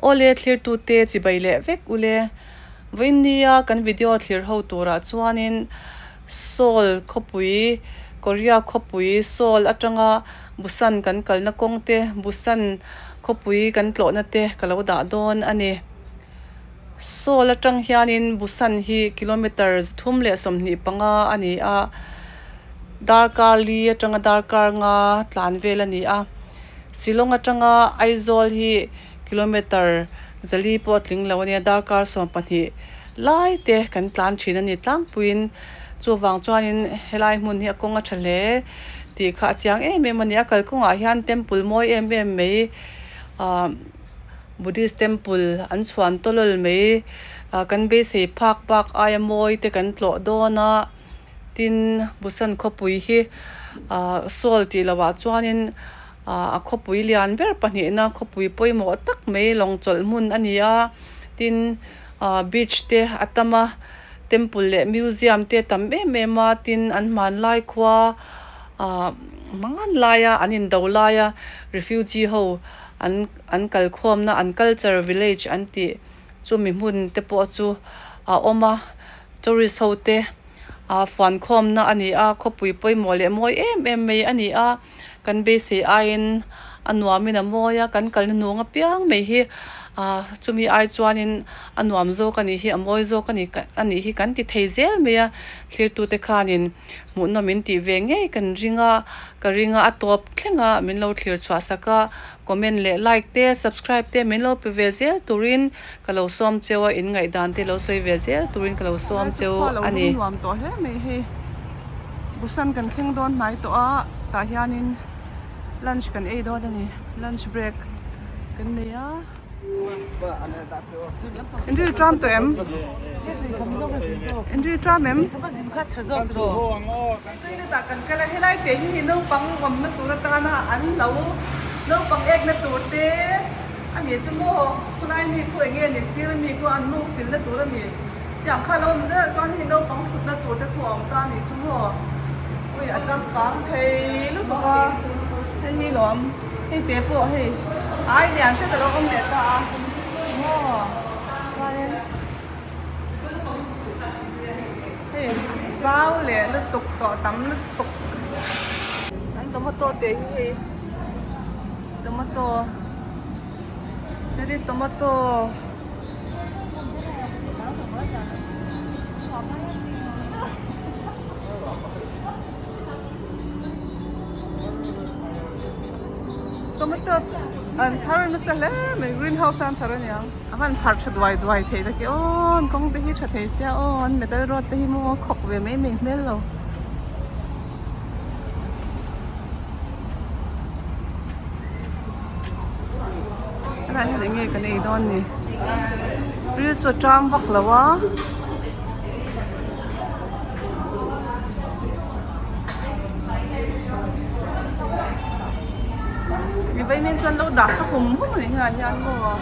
Awle thlirtute chibai leh vek ule. Vawiinnia kan video thlir ho turah chuanin Seoul khawpui, Korea khawpui Seoul atanga Busan kan kalna kawng te, Busan khawpui kan tlawhna te ka lo dah dawn a ni. Seoul atang hianin Busan hi kilometre 325 a ni a, darkar li atanga darkar nga tlan vel a ni a. Shillong atanga Aizawl hi kilometre 400 pawh a tling lo a nia, darkar 12 lai te kan tlan thin a ni tlangpuiin. Chuvang chuanin helai hmun hi a kawng a tha hle tih kha a chiang em em a ni. A kalkawngah hian temple mawi em em mai ahh Buddhist temple an chhuan tawlawl mai ah kan beisei phak bak aia mawi te kan tlawh dawn a tin Busan khawpui hi ah Seoul tih loh ah chuanin ah a khawpui lian ber pahnihna khawpui pawimawh tak mai lawng chawlh hmun a ni a tin ah beach te a tam a temple leh museum te a tam em em a tin an hmanlai khua ah hmanlaia an indo laia refugee ho an an kalkhawmna an culture village an tih chumi hmun te pawh chu a awm a tourist ho te ah fuankhawmna a ni a khawpui pawimawh leh mawi em em mai a ni a kan beisei aiin a nuamin a mawi a kan kalna hnung apiang mai hi ah chumi ai chuanin a nuam zawk a nih hi a mawi zawk a ni a nih hi kan ti thei zel mai a thlirtute khanin hmuhnawm in tih ve ngei kan ring a ka ring a a tawp thleng a min lo thlir chhuah sak a. Comment leh like te subscribe te min lo pe ve zel turin ka lo sawm cheu a, in ngaihdan te lo sawi ve zel turin ka lo sawm cheu a ni. Nuam tawh hle mai hei Busan kan thleng dawn hnai tawh a tah hianin lunch kan ei dawn a ni lunch break kan nei a. In ril tram tawh em? In ril tram em? Tuiletah kan kal a, helai te hi hei naupang awmna tur atana an lo naupang ekna tur te a ni chu maw khulai mi khu eng nge ni sir mi khu an mawng silna tur a ni tiang kha lo awm zel ah chuan hei naupang thutna tur te khu a awm ta a ni chu maw ui a changkang thei lutuk a hei hi lawm hei te pawh hei ai lian hret a lo awm leh ta a maw chuanin. Hei zau leh lutuk tawh tam lutuk an tomato te hi hei tomato cherry tomato tomato an thar nasa hle mai green house a an thar aniang. A van phar tha duai duai thei tak e aw an kawng te hi tha thei sia aw an metal road te hi maw a khawk ve mai mai hmel lo. Helai hian eng nge kan ei dawn ni ril chu a tang vak lo a. Mi vaimim chuan lo dah sa hum hum a ni hnaiah hian maw.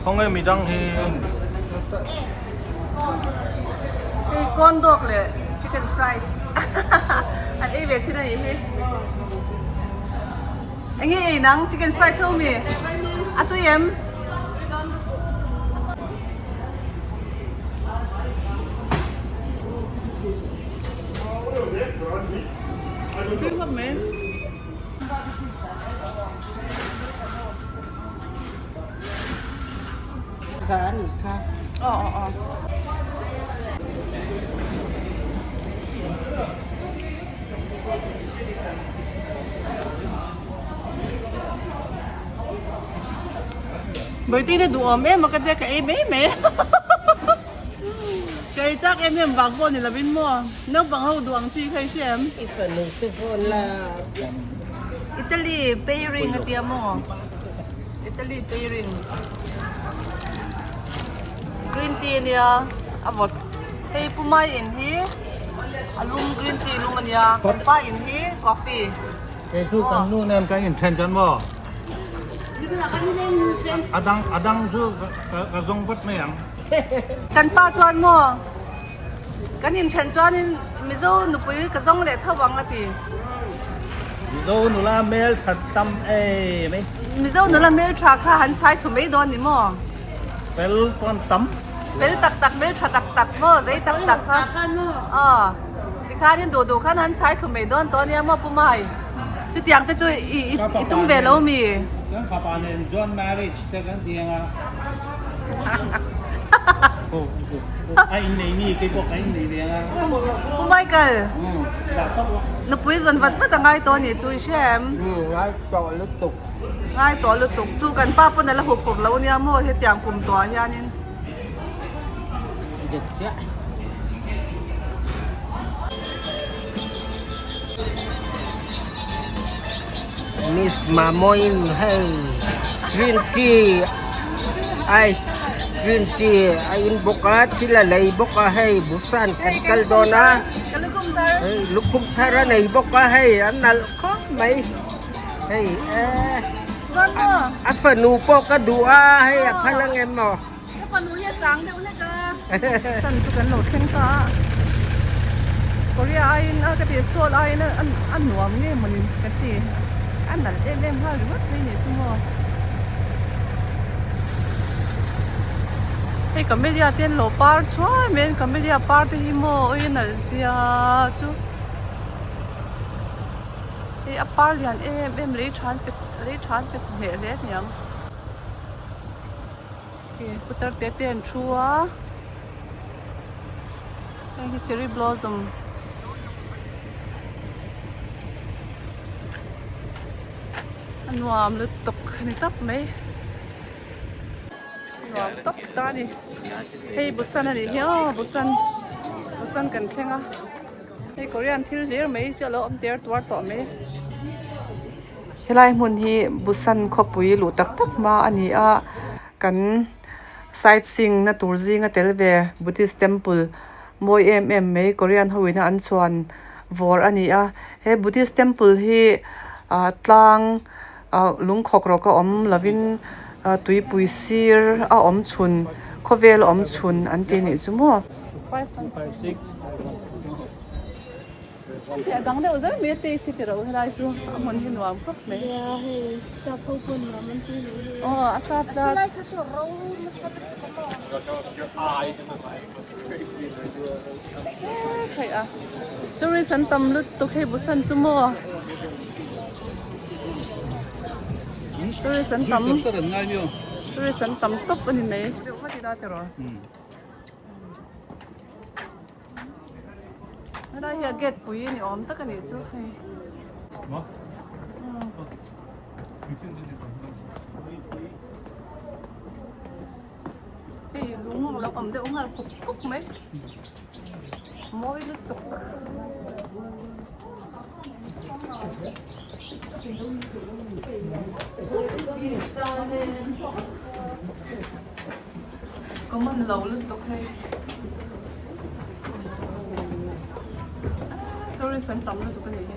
Khawnge midang hi. Hei corn dog leh chicken fry an ei ve thin a nih hi. Enge ei nang chicken fry tho mi? A tui em? Tui khawp mai. Aw aw aw. Bawihtei na duhawm em a ka tia ka ei mai mai ka ei chak em em vang pawh ni lovin maw naupang ho duh ang chi kha i hria em? I fanu te pawh la. Italy pairing a tia maw Italy pairing green tea a nia a vawt hei pumai in hi a lum green tea lum a nia kan pa in hi coffee. Kei chu kan nu nen kan inthen chuan maw a dang a dang chu ka zawng vat mai ang. Kan pa chuan maw Kan inthen chuanin Mizo nupui ka zawng leh tho ang a ti. Mizo nula hmeltha tam em mai. Mizo nula hmeltha kha han chhai thlu mai dawn ni maw? Fel pawn tam. Fel tak tak hmeltha tak tak maw zei tak tak kha. Aw tikhanin duh duh khan han chhai thlu mai dawn tawh ania maw Pu Mai. Chutiang te chu i tum ve lo mi? Kan fapa nen joint marriage te kan ti ang a. A innei mi kei pawh ka innei ve ang a. Pu Michael, nupui zawn vat vat a ngai tawh a nih chu i hria em? Ngai tawh lutuk. Ngai tawh lutuk. Chu kan pa pawn a la hup hup lo nia maw hetiang kum tawh ah hianin. Dik chiah. Miss Mamoin hei green tea ice green tea a in bawk a thil a lei bawk a hei busan kan kal dawn a hei lukhum thar a nei bawk a hei a nalh khawp mai hei eh a fanu pawh ka duh a hei a phal ang em maw. Ka fanu hi a chang deuh hlek a. Sun chu kan lo thleng ta a. Korea aiin a ka ti Seoul aiin a nuam nge mawni ka ti. A nalh em em nghal ringawt mai nih chu maw. Hei camellia te an lo par chuai mai a camellia par te hi maw ui a nalh zia chu. Hei a par lian em em lei tha an pe lei tha an pe hneh hle a niang. Putar te te an thu a hei hi cherry blossom a nuam lutuk a ni tawp mai nuam tawp ta a ni hei busan a nih hi aw busan busan kan thleng a hei korean thil hlir mai chu a lo awm der tuar tawh mai. Helai hmun hi Busan khawpui luh tak tak hma a ni a kan sightseeing na tur zinga tel ve Buddhist temple mawi em em mai Korean ho ina an chhuan vawr a ni a he Buddhist temple hi ah tlang ah lungkhawk rawk a awm lovin ah tuipui sir a awm chhun khawvel a awm chhun an ti anih chu maw. A dang deuh zel mai a taste hi ti ro helai chu a hmun hi nuam khawp mai. Nia hei sap ho pawh nuam an ti nih hi. Aw a sap A silai kha chu ro nasa lutuk a maw. E khaih a tourist an tam lutuk hei busan chu maw tourist an tam tourist an tam tawp a ni mai. Deuh vat ila tiraw. Helai hi a gate pui ni awm tak a nih chu hei. Hei lung a lo awm deuh nghal khup khup mai. Mawi lutuk. Common lo lutuk hei tourist an tam lutuk a nih hi.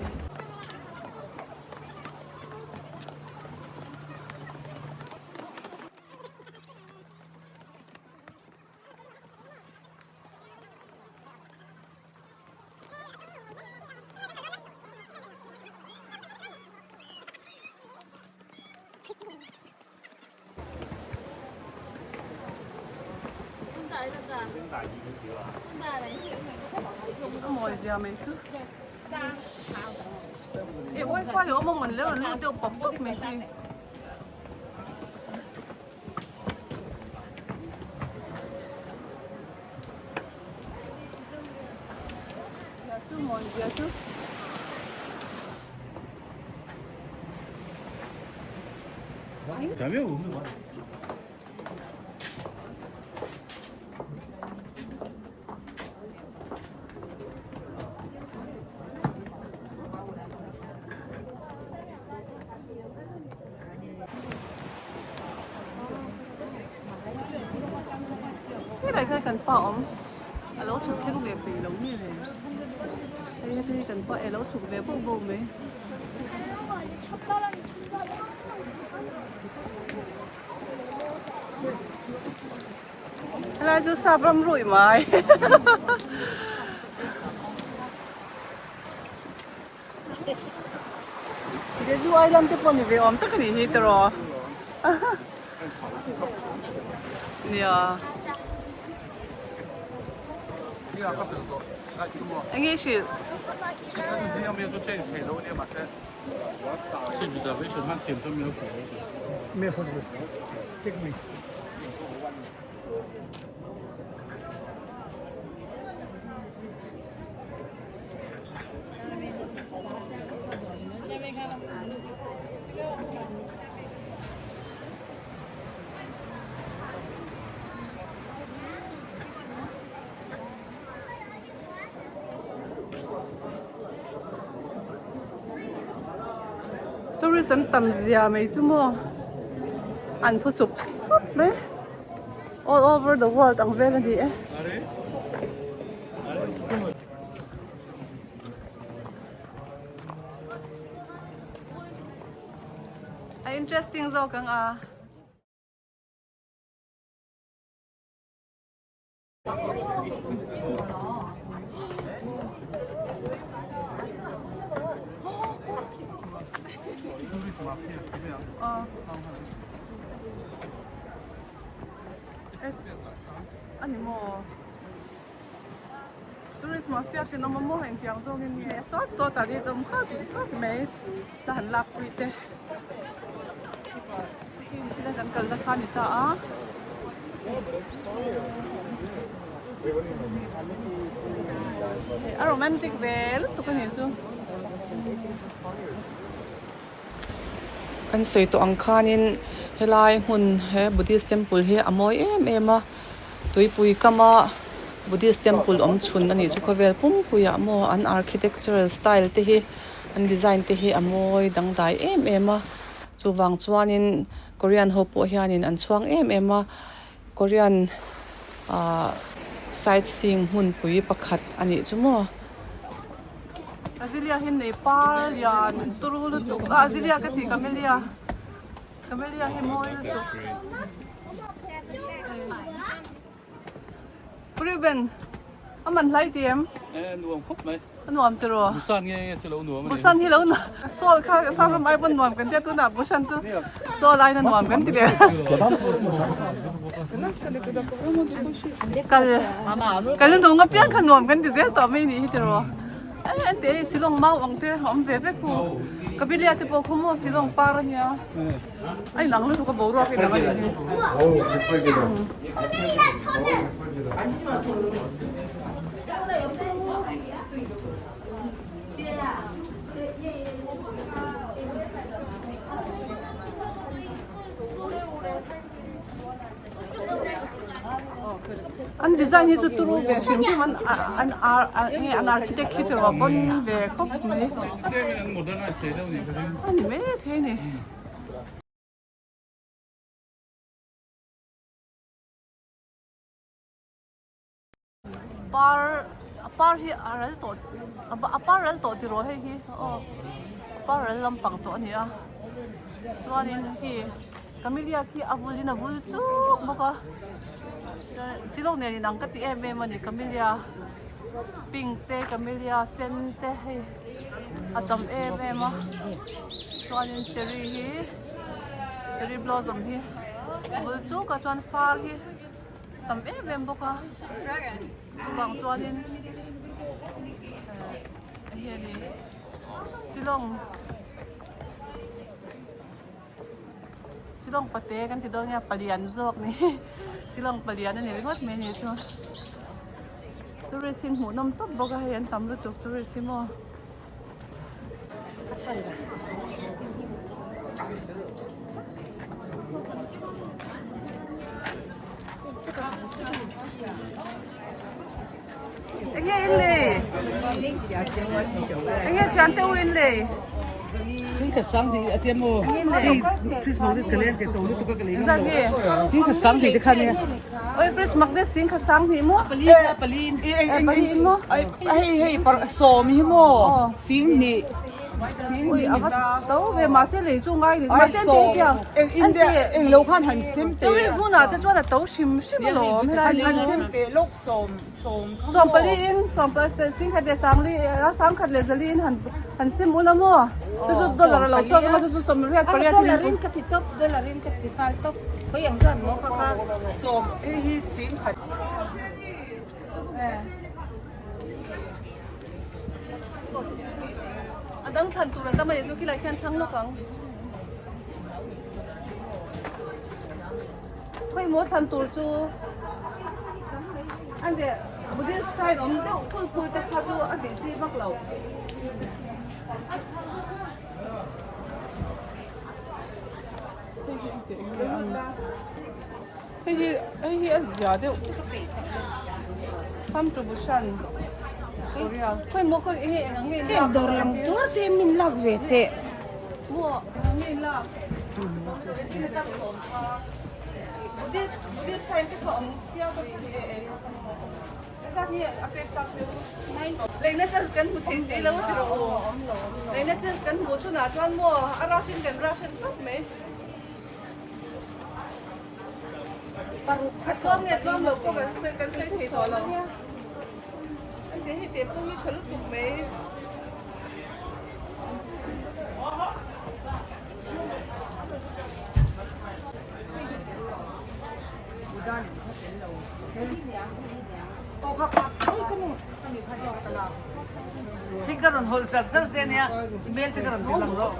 A mawi zia mai chu e wifi a awm a mawn le rawn lut deuh pawp pawp mai hi. Chu mawi zia chu. Khilai khan kan pa awm a lo chhuk thleng ve peih lo nge le hei heti hi kan pa e lo chhuk ve bauh bauh mai. Helai chu sap ram ruih mai. Jeju Island te pawh ni ve awm tak a nih hi tiraw. Nia. Eng nge i hrilh? Tourist an tam zia mai chu maw an phu sup sup mai all over the world ang vel a ni e. A interesting zawk ang a. Ani maw? Tourist mafia ten awm a maw engtiang zawngin nge sawt sawt a rit awm khawp khawp mai hla han lak pui te china kan kalna kha a ni ta a a romantic ve lutuk a ni chu. Kan sawi tawh ang khanin helai hmun he Buddhist temple hi a mawi em em a. Tuipui kama Buddhist temple awm chhun a nih chu khawvel pumpuiah maw an architectural style te hi an design te hi a mawi dangdai em em a chuvang chuanin Korean ho pawh hianin an chhuang em em a Korean ahh sightseeing hmunpui pakhat a nih chu maw. Azilia hi nei par lian turu lutuk a Azilia ka tih Camellia. Camellia hi mawi lutuk. Ruben, a man hlai ti em? Eh, nuam khawp mai. A nuam tiraw? Busan nge nge chu lo nuam a ni. Busan hi lo nuam. Seoul kha Assam ram ai pawn nuam kan tia tunah Busan chu Seoul aiin a nuam kan ti leh. Kal kal na nung apiang kha nuam kan ti zel tawh mai ni hi tiraw? Eh ente hei Shillong mau ang te a awm ve vek hu. Kabilia te pawh khaw maw Shillong par a nia. A inang lutuk a boruak a inang a nih hi. An design hi chu turu ve hrim hrim an an enge an architect hi chu a bon ve khawp mai a ni mai thei a ni. Par a par hi a ral tawh a par ral tawh tiraw hei hi aw a par ral lampang tawh a ni a chuanin khi camellia khi a vul in a vul chuk bawk a silawk nen inang ka ti em em a ni camellia pink te camellia sen te hei a tam em em a chuanin cherry hi cherry blossom hi a vul chuk a chuan far hi. tam em em bawk a chuvang chuanin eh enge ni Shillong Shillong pate kan ti dawn nge palian zawk ni Shillong palian a ni ringawt mai ni chu tourist hi hmuh nawm tawp bawk a hei an tam lutuk tourist hi maw. Enge in lei? Enge thian te u in lei? Oi fridge magnet sing kha sang hnih maw? Pali in maw? Hei hei sawm hi maw sing hnih Ui a va to ve mahse lei chu ngai ni mahse an ti engtiang an ti eng lo khan han sem teh tourist hmunah te chuan a to hrim hrim alawm helai han sem teh lawk sawm sawm kha sawm pali in sawm pa sing khat leh sangli a sang khat leh zali in han han sem ula maw chu chu dollar a lo chhuak emaw chu chu sawmriat pariat dollar in ka ti tawp dollar in ka ti nghal tawp khawi ang chuan maw kha kha sawm hei hi sing khat. A dang thlan tur a tam a ni chu khilai khian thlang lawk ang. Khawi maw thlan tur chu an leh Buddhist sign awm deuh kul kul te kha chu a tih chi vak lo. Hei hi hei hi a zia deuh Come to Busan Korea khawi maw khawi enge eng ang nge in lak Heng dawr lang tuar te min lak ve teh. Maw eng ang nge in lak Buddhist Buddhist sign te kha awm sia ka chu e e Heta hi a pek tak chu leina chance kan hmu thei si lo a ti rawh u leina chance kan hmuh chhunah chuan maw a rush in kan rush en tawp mai. A tlawm nge tlawm loh pawh kan sawi kan sawi thei tawh lo. An ti hei teh pawh hi tha lutuk mai. Hei ka rawn hawl char char te ania email te ka rawn ti lang rawh.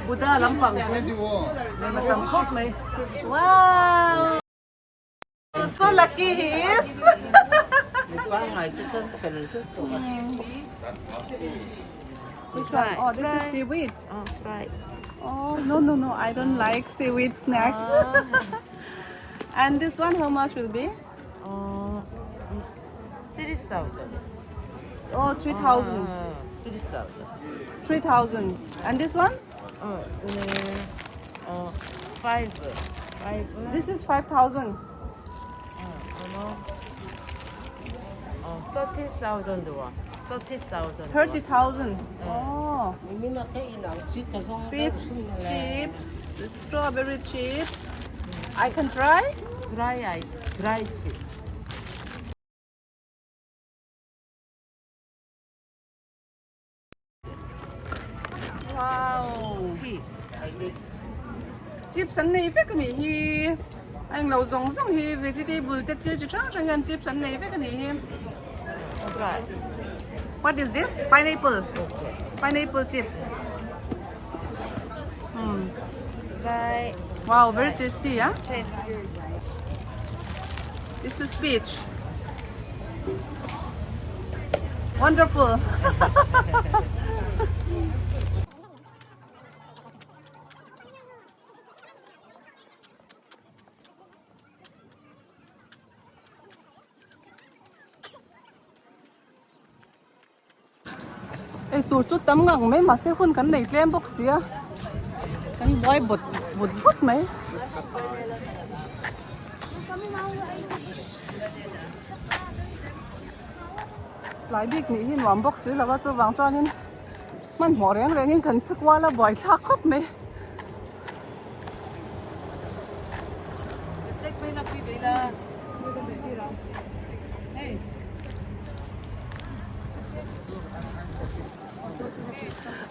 Buddha lampang lem a tam khawp mai. Wow! So lucky he is! Which one? Oh, this is seaweed. Oh, right. Oh, no, no, no. I don't like seaweed snacks. And this one, how much will be? 3,000. Oh, 3,000. 3,000. 3,000. And this one? 5. 5. This is 5,000. 30,000 won. 30,000. 30,000. Oh. Peach chips, strawberry chips. I can try? Dry dry chip. Wow. Chips an nei vek a nih hi. A englo zawng zawng hi vegetable te thil chi hrang hrang hian chips an nei vek a nih hi. What is this? Pineapple. Pineapple chips. Hmm. Wow, very tasty, yeah? This is peach. Wonderful. Ei tur chu tam ngang mai mahse hun kan nei tlem bawk si a kan buai bawt vut vut mai. Tlai bik nih hi nuam bawk si lo a chuvang chuanin hmanhmawh reng rengin kan phe kual a buai thlak khawp mai.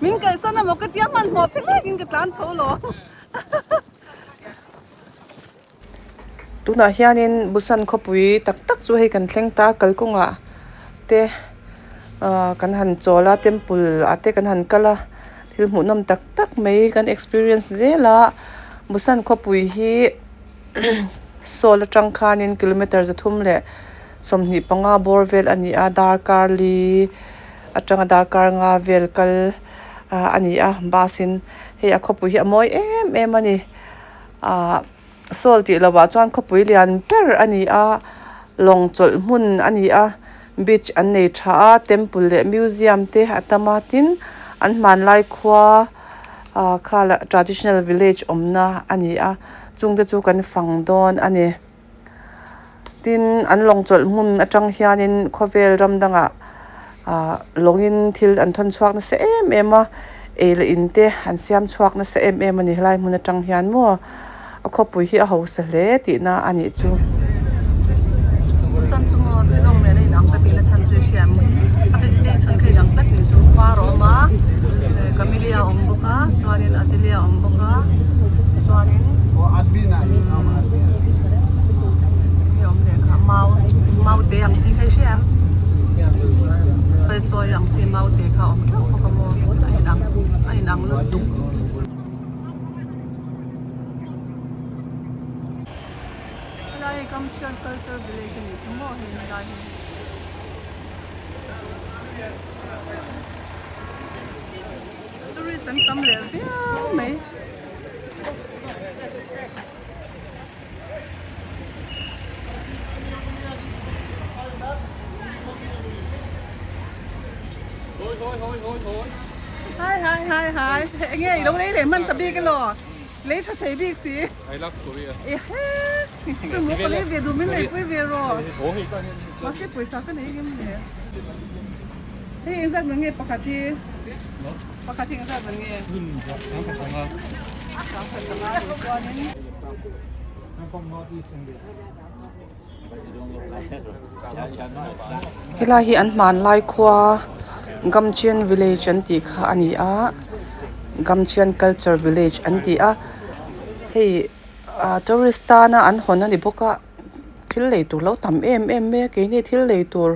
Min kalsan amaw ka tia hmanhmawh phe hlek in ka tlan chho lo. Tunah hianin Busan khawpui tak tak chu hei kan thleng ta kalkawngah te ah kan han chawl a temple ah te kan han kal a thil hmuhnawm tak tak mai kan experience zel a Busan khawpui hi. Sawl atang khanin kilometer zathum leh 25 bawr vel a ni a darkar li atanga darkar nga vel kal ah a ni a bus in hei a khawpui hi a mawi em em a ni ah. Seoul tih lovah chuan khawpui lian ber a ni a lawng chawlh hmun a ni a beach an nei tha a temple leh museum te a tam a tin an hmanlai khua ah kha lah traditional village awmna a ni a chung te chu kan fang dawn a ni tin an lawng chawlh hmun atang hianin khawvel ram dangah ah lawngin thil an thawn chhuak nasa em em a ei leh in te an siam chhuak nasa em em a ni helai hmun atang hian maw a khawpui hi a hausa hle tihna a nih chu. Helai hi Kamsian culture village a nih chu maw hei helai hi. Tourist an tam leh viau mai. Hai hai hai hai eng nge i lo lei leh hman ta bik elaw lei tha thei bik si I love Korea ehe chu maw ka lei ve duh min lei pui ve rawh mahse pawisa ka nei ngem le hei engzat man nge pakhat hi pakhat hi engzat man nge sangkhat panga chuanin. Helai hi an hmanlai khua Gamcheon village an tih kha a ni a Gamcheon culture village an ti a hei ah tourist tana an hawn a ni bawk a thil lei tur lo tam em em mai a keini thil lei tur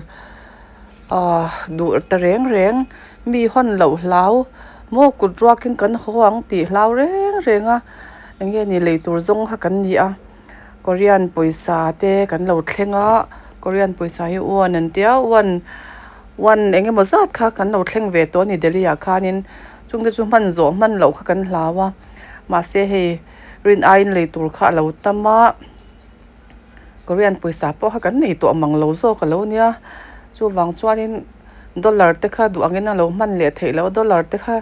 ah duh ta reng reng mi hawn loh hlau maw kut ruakin kan haw ang tih hlau reng reng a eng nge ni lei tur zawng kha kan ni a. Korean pawisa te kan lo thleng a Korean pawisa hi won an tia won won eng emaw zat kha kan lo thleng ve tawh a ni Delhi ah khanin chung te chu hman zawh hman loh kha kan hlau a mahse hei rin aiin lei tur kha a lo tam a Korean pawisa pawh kha kan nei tawh mang lo zawk a lo nia chuvang chuanin dollar te kha duh angin a lo hman leh theih loh a dollar te kha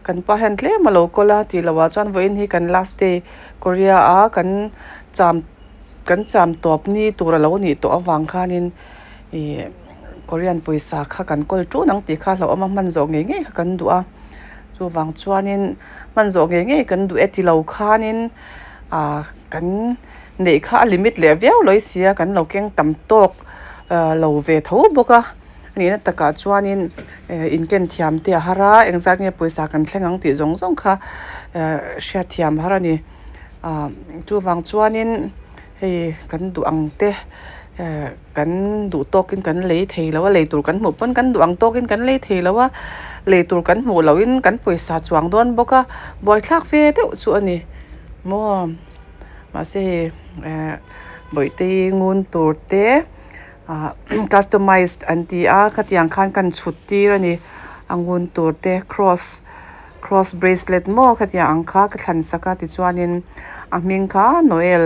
kan pa hian tlem a lo kawl a tih loh ah chuan vawiin hi kan last day Korea a kan cham kan cham tawp ni tur a lo nih tawh avang khanin ih Korean pawisa kha kan kawl tun ang tih kha hlauhawm a hman zawh ngei ngei kha kan duh a chuvang chuanin hman zawh ngei ngei kan duh e ti lo khanin ah kan neih kha a limit leh viau lawi si a kan lo keng tam tawk ah lo ve tho bawk a. A nihna takah chuanin eh inken thiam te a har a engzat nge pawisa kan thleng ang tih zawng zawng kha eh hriatthiam a har a ni ah chuvang chuanin hei kan duh ang te eh kan duh tawkin kan lei thei lo a lei tur kan hmuh pawn kan duh ang tawkin kan lei thei lo a lei tur kan hmuh lohin kan pawisa chuang dawn bawk a buaithlak ve deuh chu a ni maw mahse hei eh bawihte ngun tur te. ah customized an ti a khatiang khan kan chhut tir a ni a ngun tur te cross cross bracelet maw khatiang ang kha ka thlan sak a tichuanin a hming kha noel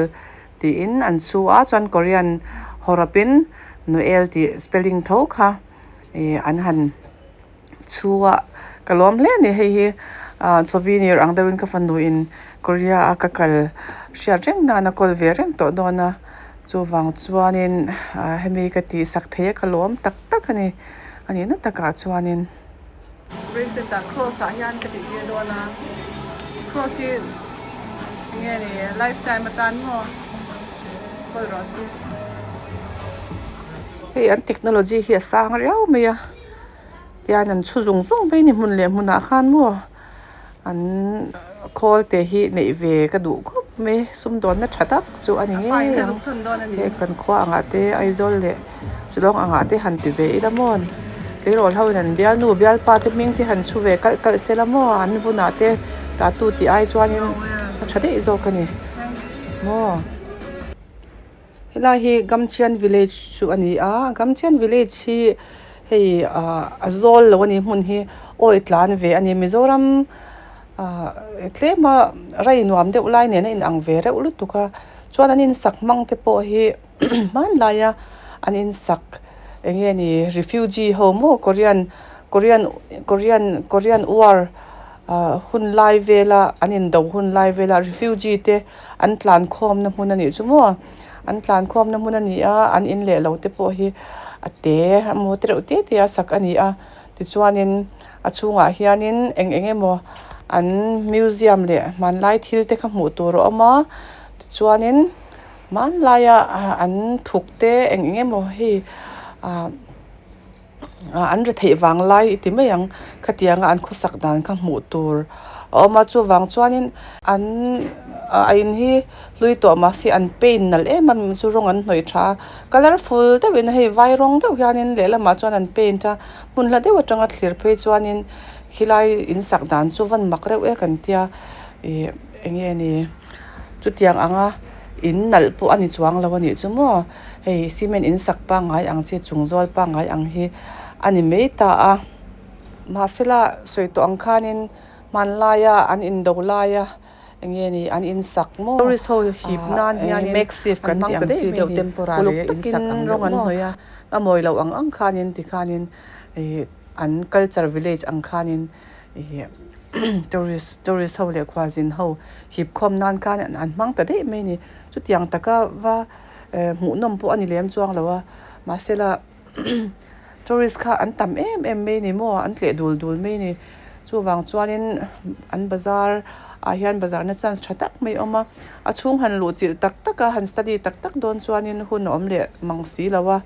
tiin an chhu a chuan korean hawrawp in noel tih spelling tho kha ih an han chhu a ka lawm hle a ni hei hi ah souvenir ang deuhin ka fanu in korea a ka kal hriat reng nan a kawl ve reng tawh dawn a chuvang chuanin ah hemi ka tih sak thei a ka lawm tak tak a ni a nihna takah chuanin. Bracelet ah cross ah hian ka tih tir dawn a cross hi enge ni lifetime atan maw kawl rawh se. Hei an technology hi a sang riau mai a. Tian an chhu zung zung mai a ni hmun leh hmunah khan maw an khawl te hi neih ve ka duh khawp mai sumdawnna tha tak chu a ni ngei ang he kan khua angah te Aizawl leh Shillong angah te han ti ve ila maw tleirawl ho in an bialnu bialpa te hming te han chhu ve kalh kalh se la maw an vunah te tattoo tih ai chuanin a tha daih zawk a ni maw. Helai hi Gamcheon village chu a ni a Gamcheon village hi hei ah a zawl lo a ni hmun hi awi tlan ve a ni Mizoram ah tlema rai nuam deuh lai nen a inang ve reuh lutuk a. Chuan an insak hmang te pawh hi hmanlaia an insak eng nge ni refugee ho maw Korean Korean Korean Korean war ah hun lai vela an indo hun lai vela refugee te an tlan khawmna hmun a nih chu maw an tlan khawmna hmun a ni a an in leh lo te pawh hi a te emaw te reuh te te a sak a ni a tichuanin a chhungah hianin eng eng emaw an museum leh hmanlai thil te kha hmuh tur a awm a tichuanin hmanlaia an thuk te eng eng emaw hei ah an ri theih vang lai i ti mai ang khatianga an khawsak dan kha hmuh tur a awm a chuvang chuanin an a in hi hlui tawh mahse an paint nalh em a chu rawng an hnawih tha a colourful deuhin hei vai rawng deuh hianin lehlamah chuan an paint a hmun hla deuh atanga thlir phei chuanin khilai in sak dan chu van mak reuh e kan tia ih eng nge ni chutiang anga in nalh pawh a ni chuang lo a nih chu maw hei cement in sak pangngai ang chi chung zawl pangngai ang hi a ni mai ta a mahsela sawi tawh ang khanin hmanlaia an indo laia eng nge ni an in sak maw tourist ho hip nan hianin makeshift kan tih ang chi deuh temporary a in sak ang deuh maw a mawi loh ang ang khanin tikhanin ih an culture village ang khanin ih tourist tourist ho leh khualzin ho hip khawm nan khan an hmang ta daih mai a ni chutiang taka va eh hmuhnawm pawh a ni lem chuang lo a mahsela tourist kha an tam em em mai a ni maw an tleh dul dul mai a ni chuvang chuanin an bazar ah hian bazar na chance tha tak mai a awm a a chhung han luh chilh tak tak a han study tak tak dawn chuanin hun a awm leh mang si lo a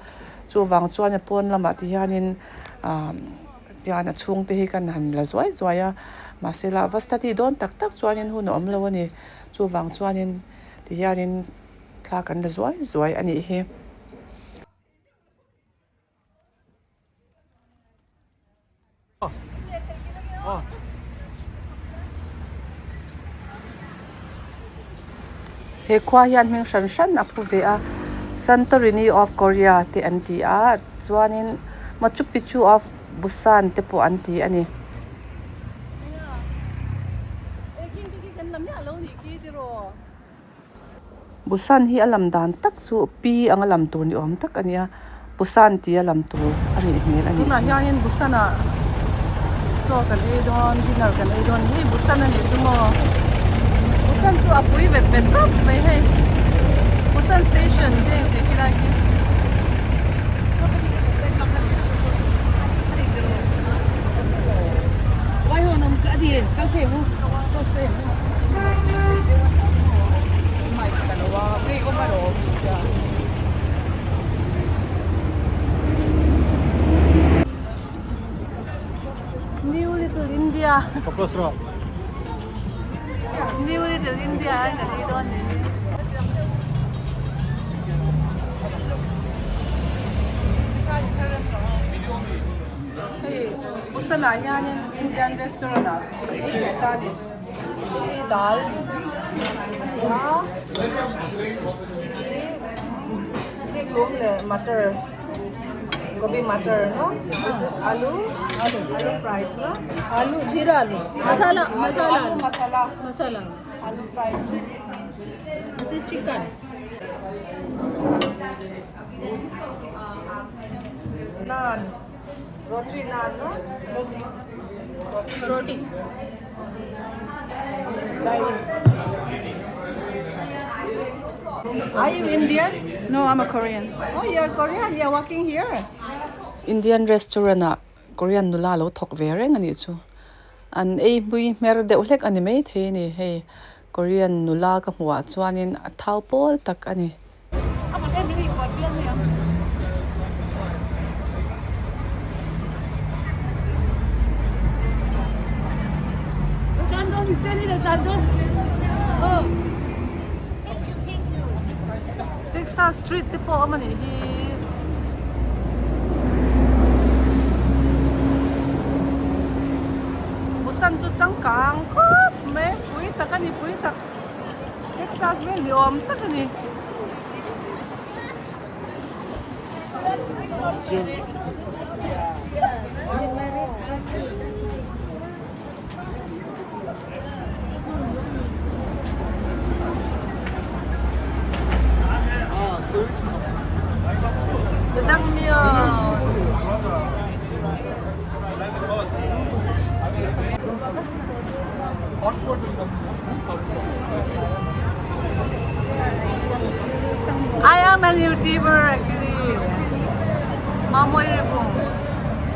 chuvang chuan a pawn lamah ti hianin ah. Tian a chhungte hi kan han la zuai zuai a mahse la va study dawn tak tak chuanin hun a awm lo a ni chuvang chuanin ti hianin thla kan la zuai zuai a nih hi. He khua hian hming hran hran a pu ve a Santorini of Korea te an ti a chuanin Machu Picchu of Busan te pawh an ti a ni. Busan hi a lam dan tak chu pi anga lam tur ni awm tak a ni a, Busan tia lam tur a nih hmel a nih chu. Tunah hianin Busan-ah chaw kan ei dawn, dinner kan ei dawn hei Busan a nih chu maw? Busan chu a pui vet vet khawp mai hei. Busan station te intih khi lai khi. New Little India New Little India a kan ei dawn ni. Hei Busan ah hianin Indian restaurant ah ei leh ta a ni hei dal a ni a hei zikhlum leh matar gobi matar no this is alu alu fried no alu jeera alu masala masala alu masala masala alu fried this is chicken naan roti naan no roti Are you Indian? No, I'm a Korean. Oh, you're Korean. You're working here. Indian restaurant ah Korean nula lo thawk ve reng a nih chu. An ei hmui hmer deuh hlek a ni maithei a ni hei Korean nula ka hmuh ah chuanin a thau pawl tak a ni. Texas street te pawh a awm a nih hi. Busan chu changkang khawp mai pui tak a ni pui tak. Texas vel ni awm tak a ni. I'm YouTuber actually. Mamoy Ribung.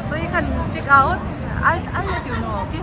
So you can check out. I'll, I'll let you know, okay?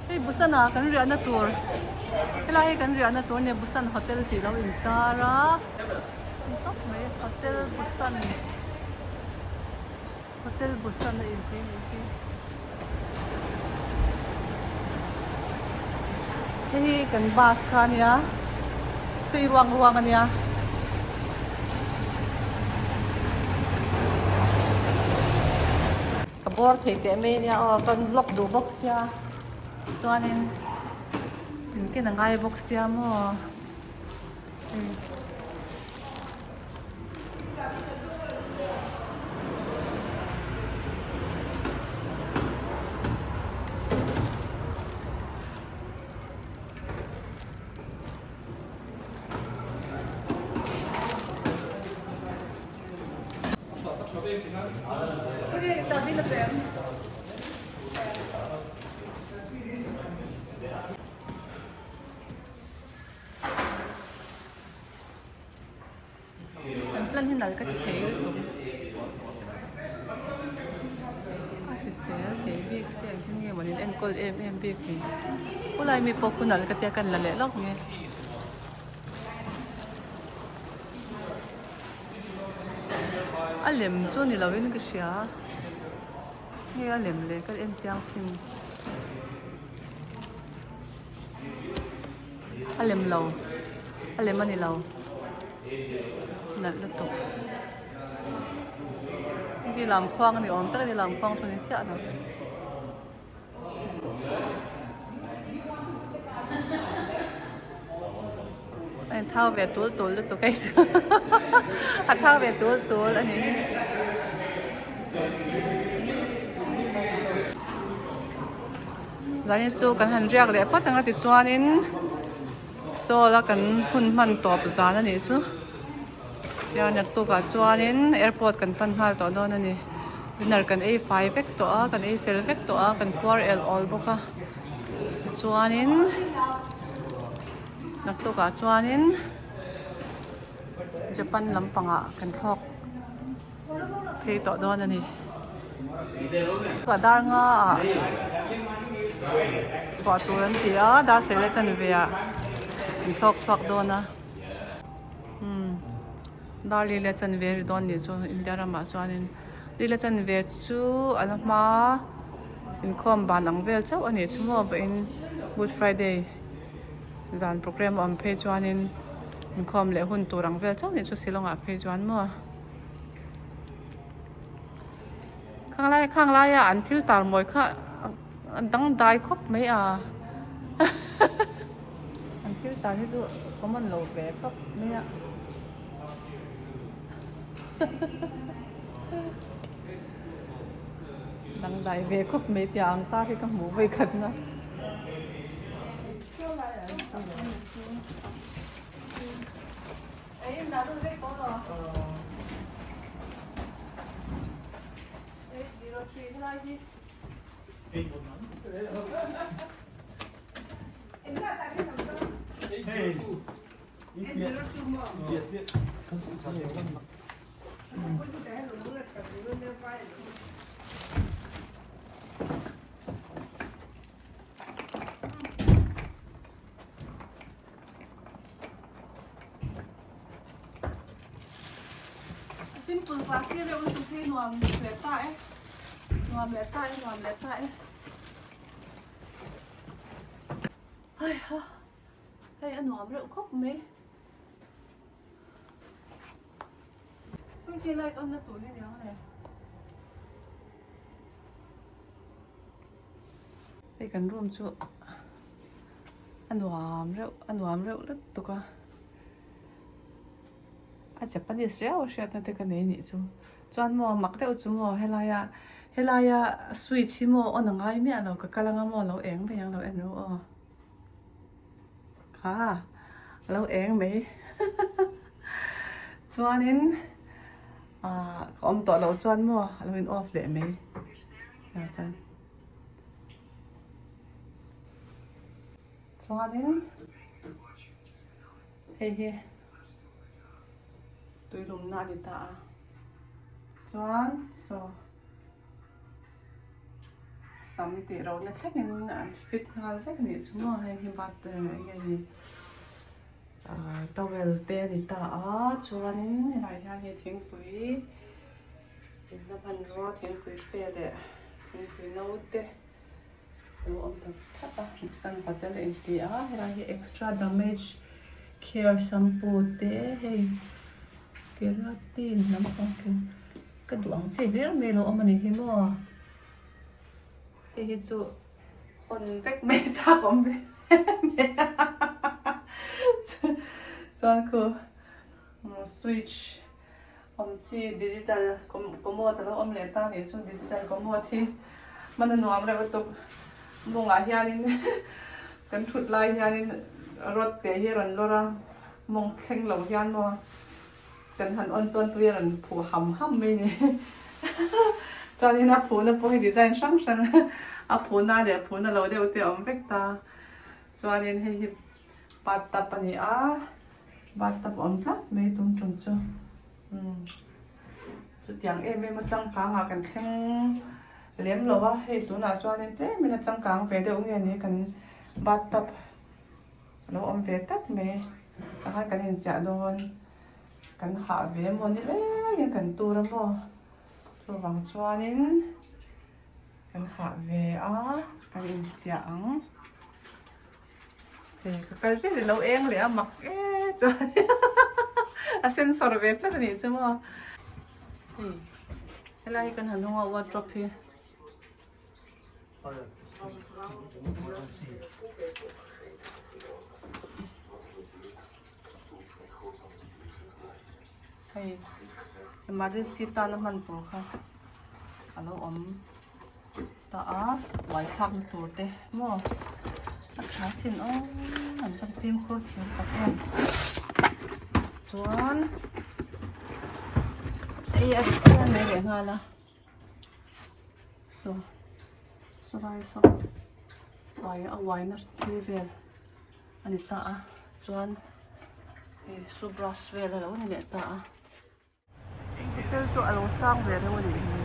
Hei Busan ah kan riahna tur helai hi kan riahna tur a nia Busan hotel tih lo intar a tawp mai hotel Busan hotel Busan a inti a nih hi hei hi kan bus kha a nia sei ruang ruang a nia. Ka bawr thei teh mai ania aw ka vlog duh bawk sia chuanin engtin a ngai bawk sia maw hei. Kan plan hi nal ka ti thei lutuk a hrisel thei bik se engtin nge mawni an enkawl em em bik ni khulai mi pawh khu nal ka tia kan la leh lawk nge. A lem chu ni lovin ka hria nge a lem leh ka en chiang chin a lem lo a lem a ni lo nalh lutuk hei lam khuang a ni awm tak a ni lam khuang chu a ni chiah lo. A inthau ve tul tul lutuk hei chu a thau ve tul tul a ni. Zanin chu kan han riak leh phawt ang a tichuanin Seoul a kan hun hman tawp zan a nih chu. Tichuan naktukah chuanin airport kan pan nghal tawh dawn a ni. Dinner kan ei fai vek tawh a, kan ei fel vek tawh a, kan puar el awl bawk a. Tichuanin naktukah chuanin Japan lampangah kan thlawk phei tawh dawn a ni. Ka dar nga ah chhuah tur an ti a, dar sarih a chanve ah kan thlawk chhuak dawn a. Umm dar li leh chanve ri dawn nih chu India ramah chuanin li leh chanve chu a la hma inkhawm ban ang vel chauh a nih chu maw vawiin good friday zan program a awm phei chuanin inkhawm leh hun tur ang vel chauh a nih chu shillong ah phei chuan maw khang lai khang laia an thil tar mawi kha a dangdai khawp mai a. An thil tan hi chu common lo ve khawp mai a. Dangdai ve khawp mai tia ang tar hi ka hmuh vawi khat na. Simple classy reuh lutuk hi nuam leh ta e nuam leh ta e nuam leh ta e. Hei ha hei a nuam reuh khawp mai. Hei light on na tur hi niang le. Hei kan room chu a nuam reuh a nuam reuh lutuk a. A Japanese riau a hriatna te ka nei nih chu. Chuan maw mak deuh chu maw helaia helaia switch hi maw on a ngai miah lo ka kal anga maw lo eng mai ang lo en ru aw. Kha a lo eng mai chuanin ah ka awm tawh loh chuan maw a lo in off leh mai ah chuan chuanin hei hi tuilumna a ni ta a chuan saw. Sam tih ro na thlengin an fit nghal vek a nih chu maw hei hi bath eng nge ni ahh towel te a ni ta a chuanin helai hian hei thingpui inna hmanrua thingpui fe leh thingpui no te a lo awm ta thlap a Busan hotel a inti a helai hi extra damage care shampoo te hei keratin lampang khi. Ka duh ang chi hlir mai lo awm a ni hi maw? Hei hi chu hawn vek mai chak awm ve mai a chuan khu switch awm chi digital commode a lo awm leh ta a nih chu digital commode hi hman a nuam reuh lutuk mawngah hianin kan thut lai hianin rod te hi a rawn lawr a mawng thleng lo hian maw. Kan han on chuan tui a rawn phuh ham ham mai ni. Chuanin a phuhna pawh hi design hrang hrang a phuhna leh a phuhna lo deuh te a awm vek ta. Chuanin hei hi bathtub a ni a, bathtub a awm tlat mai tum tum chu. Umm chutiang em em a changkangah kan thleng lem lo a, hei tunah chuanin tlemin a changkang ve deuh nge ni kan bathtub a lo awm ve tlat mai. Takhan kan inziah dawn. Kan hah ve maw ni lengin kan tur a maw chuvang chuanin kan hah ve a kan inchhiah ang hei ka kal vel ilo eng leh a mak e chuan a sensor ve tlat a nih chu maw hei helai hi kan han hawng a wardrobe hi. Hei emergency tana hman tur kha a lo awm ta a uai thlak na tur te maw a tha sin aw an van fimkhur thiam tak em chuan hei a ri mai leh nghal a. Saw sawlai saw uai a uaina thil vel a ni ta a chuan hei su brush vel a lo ni leh ta a. Hotel chu a lo sang ve reuh a nih hi.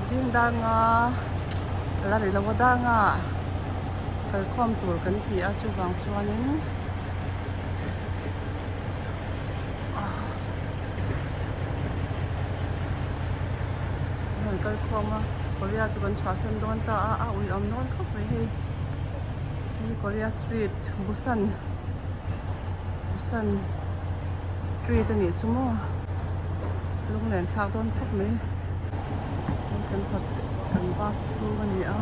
Zing dar nga la ri lo a dar nga kalkhawm tur kan ti a chuvang chuanin. An kal khawm a Korea chu kan chhuahsan dawn ta a a ui awm dawn khawp mai hei hei Korea street Busan Busan street a nih chu maw lunglen thlak dawn khawp mai hei kan kan bus chhung a ni a.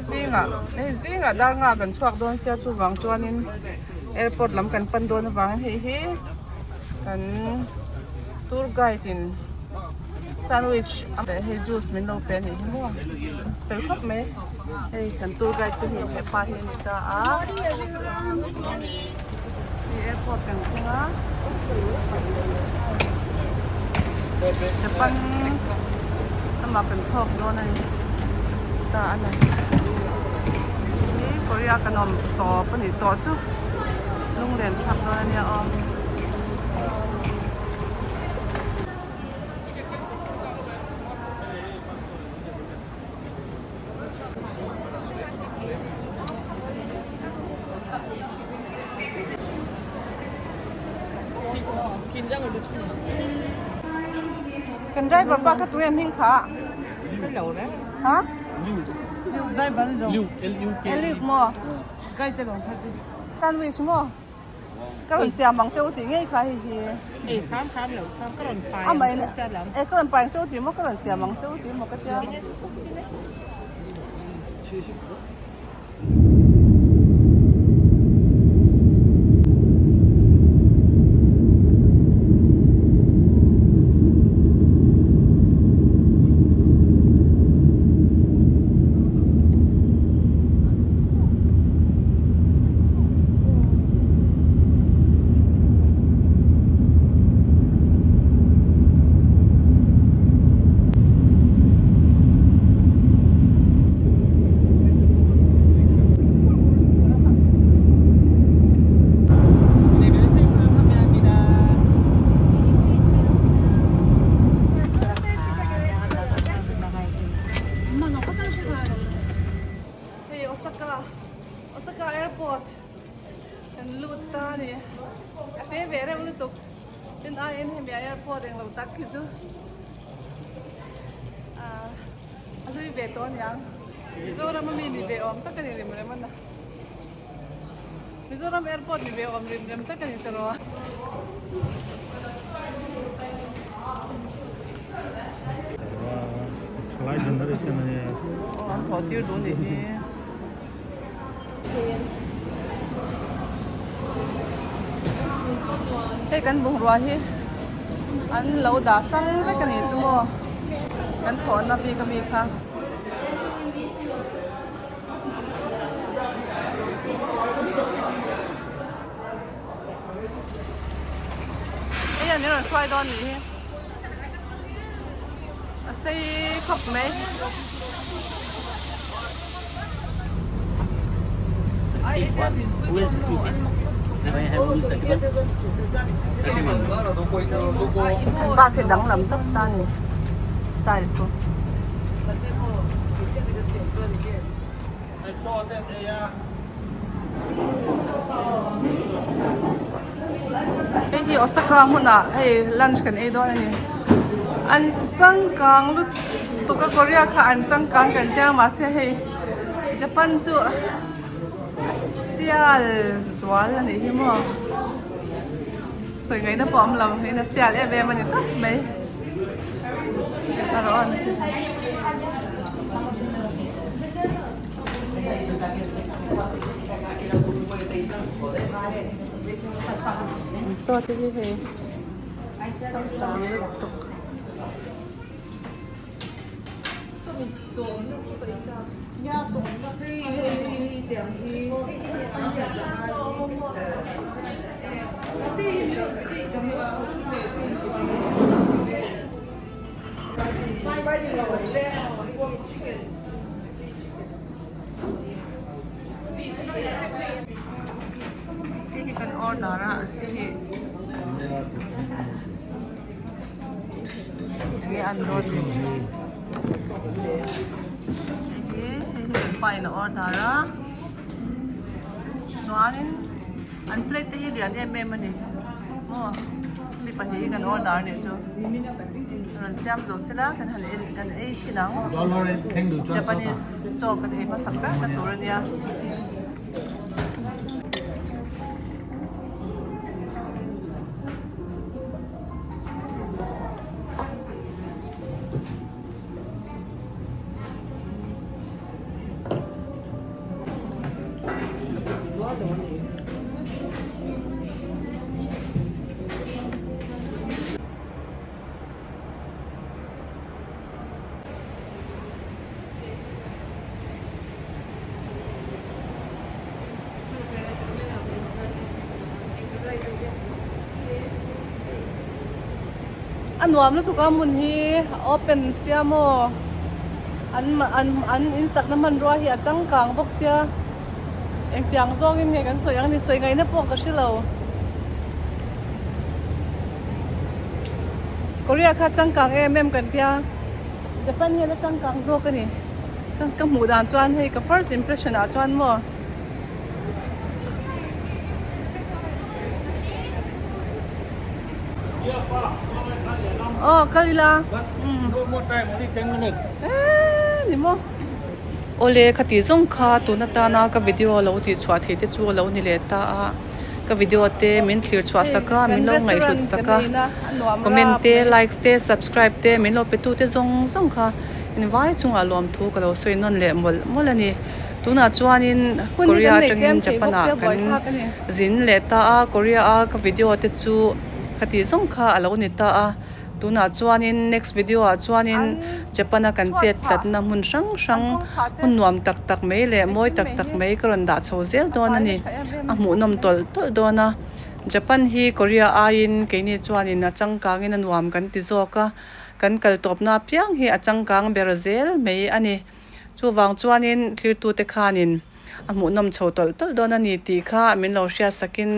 Zingah hei zingah dar nga kan chhuak dawn sia chuvang chuanin airport lam kan pan dawn avangin hei hi kan tour guide in sandwich leh hei juice min lo pe a nih hi maw fel khawp mai hei kan tour guide chu hei hepa hi a ni ta a hei airport kan thleng a Japan lamah kan chhuak dawn a ni ta a ni hi Korea kan awm tawp a nih tawh chu lunglen thlak dawn a nia aw. Kan driver pa kha tunge hming kha? Ha? Luke maw? Sandwich maw? Ka rawn siam ang che u tih ngei kha hei hi. Amah in e ka rawn pai ang che u tih maw ka rawn siam ang che u tih maw ka tia. Hei Osaka Osaka airport kan lut ta a ni a te ve reuh lutuk tin aiin hemi airport englo tak hi chu ah a hlui ve tawh aniang Mizoram a mi ni ve awm tak a ni rem rem a na Mizoram airport ni ve awm rem rem tak a ni tawh a. Thalai generation a nia. Aw an thawh tir duh nih hi. Hei kan bungrua hi an lo dah hrang vek a ni chu maw kan thawhna bik ami kha. Hei an rawn hruai dawn nih hi a sei khawp mai. An bus hi danglam tak ta a ni style chu. Hei hi Osaka hmunah hei lunch kan ei dawn a ni. An changkang lutuk a Korea kha an changkang kan tia mahse hei Japan chu a sial zual a nih hi maw. Sawi ngaihna pawh a awm lo in a sial em em a ni tawp mai. A rawh a ni. Chaw te hi hei changkang lutuk. Hei hi kan order a si hi enge an dawn ni hei hi hei hi kan pa in a order a chuanin an plate te hi lian em em a ni maw mi pahnih hi kan order a nih chu rawn siam zawh sela kan han en kan ei thin ang Japanese chaw kan ei hmasak ber na tur a nia. A nuam lutuk a hmun hi a open sia maw an an an in sakna hmanrua hi a changkang bawk sia engtiang zawngin nge kan sawi ang ni sawi ngaihna pawh ka hre lo Korea kha changkang em em kan tia Japan hian a changkang zawk a ni ka hmuh dan chuan hei ka first impression ah chuan maw. Aw kal ila. No more time, only 10 minutes. Eee ni maw. Awle khati zawng kha tun atana ka video lo tih chhuah theih te chu a lo ni leh ta a. Ka video te min thlir chhuah sak a, min lo ngaihhlut sak a. Comment te, likes te, subscribe te min lo pe tu te zawng zawng kha invai chungah lawmthu ka lo sawi nawn leh mawlh mawlh a ni. Tunah chuanin Korea atangin Japan ah kan zin leh ta a, Korea a ka video te chu khati zawng kha a lo ni ta a, tunah chuanin next video ah chuanin Japan a kan chet tlatna hmun hrang hrang hmun nuam tak tak mai leh mawi tak tak mai ka rawn dah chho zel dawn a ni, a hmuhnawm tawlh tawlh dawn a, Japan hi Korea aiin keini chuanin a changkangin a nuam kan ti zawk a, kan kal tawpna apiang hi a changkang ber zel mai a ni. Chuvang chuanin thlirtute khanin a hmuhnawm chho tawlh tawlh dawn a ni tih kha min lo hriatsakin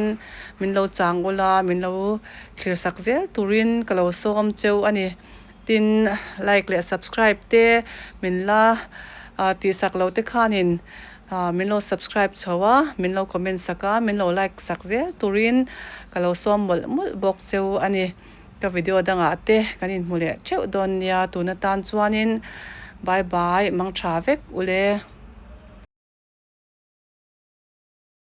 min lo chang ula, min lo thlirsak zel turin ka lo sawm cheu a ni. Tin, like leh subscribe te min la tihsak lo te khanin min lo subscribe chho a, min lo comment sak a, min lo like sak zel turin ka lo sawm mawlh mawlh bawk cheu a ni. Ka video dangah te kan inhmu leh theuh dawn nia tun atan chuanin bye bye mang tha vek ule.